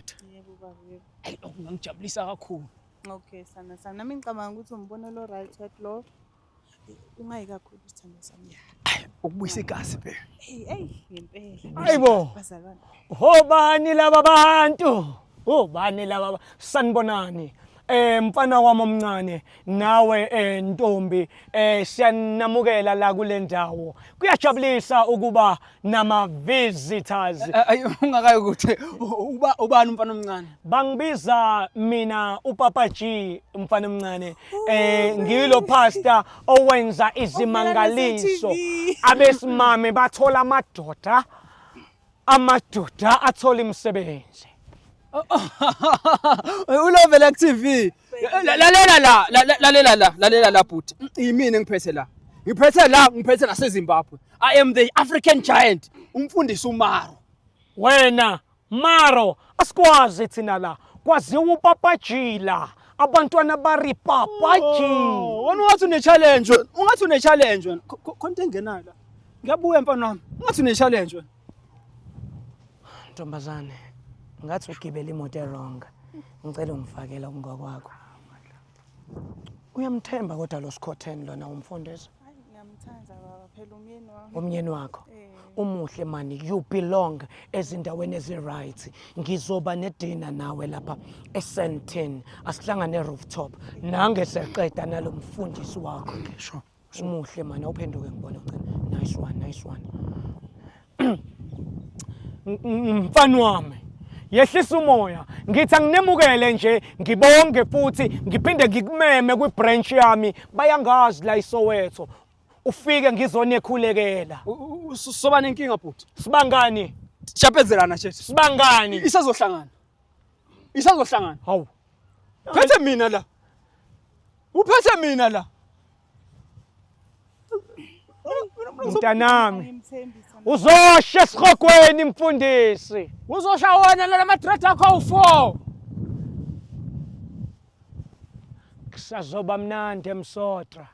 amadoda. Yebo baba, yebo. Ayi, lokho kungangijabulisa kakhulu. Okay sana sami. Nami ngicabanga ukuthi umbono lo right wathi lo ungayi kakhulu sithando sami. Ukubuyisa igazi phela. Hey hey ngempela. Hayibo. Bazalwane. Obani laba bantu? Obani laba sanibonani. Mfana wami omncane nawe ntombi siyanamukela la kule ndawo. Kuyajabulisa ukuba nama visitors. Ayi ungakayi ukuthi uba ubani umfana omncane. Bangibiza mina uPapa G mfana omncane. Ngilo pastor owenza izimangaliso. Abesimame bathola amadoda. Amadoda athola imisebenzi. Ulovela ku TV. Lalela la, lalela la, lalela la bhuti. Yimina engiphethe la. Ngiphethe la, ngiphethe naseZimbabwe. I am the African giant. Umfundisi uMaro. Wena Maro asikwazi thina la. Kwaziwa upapajila. Abantwana bari papaji. Oh, wena ungathi une challenge wena. Ungathi une challenge wena. Khonto engenayo la. Ngiyabuya mfana wami. Ungathi une challenge wena. Ntombazane, ngathi ugibele imoto e-wrong. Ngicela ungifakela okungokwakho. Uyamthemba kodwa lo Skhotheni lona umfundisi? Hayi ngiyamthanda baba phela umyeni wami. Umyeni wakho. Eh. Umuhle mani, you belong ezindaweni ezi-right. Ngizoba nedina nawe lapha eSandton. Asihlangane e-rooftop. Nange seqeda nalo mfundisi wakho. Sure. Umuhle mani, awuphenduke ngibone ugcina. Nice one, nice one. Mfana wami yehlisa umoya ngithi anginemukele nje ngibonge futhi ngiphinde ngikumeme kwi-branch yami bayangazi la iSoweto ufike ngizonekhulekela Soba nenkinga bhuti. Sibangani? Shapezelana shethu. Sibangani? Isazohlangana. Isazohlangana. Hawu. Phethe mina la. Uphethe mina la. Mntanami Ngimthembi sana. uzosha esihogweni mfundisi. Uzosha wena la ma-dread akho awu-4. Kusazoba mnandi emsotra.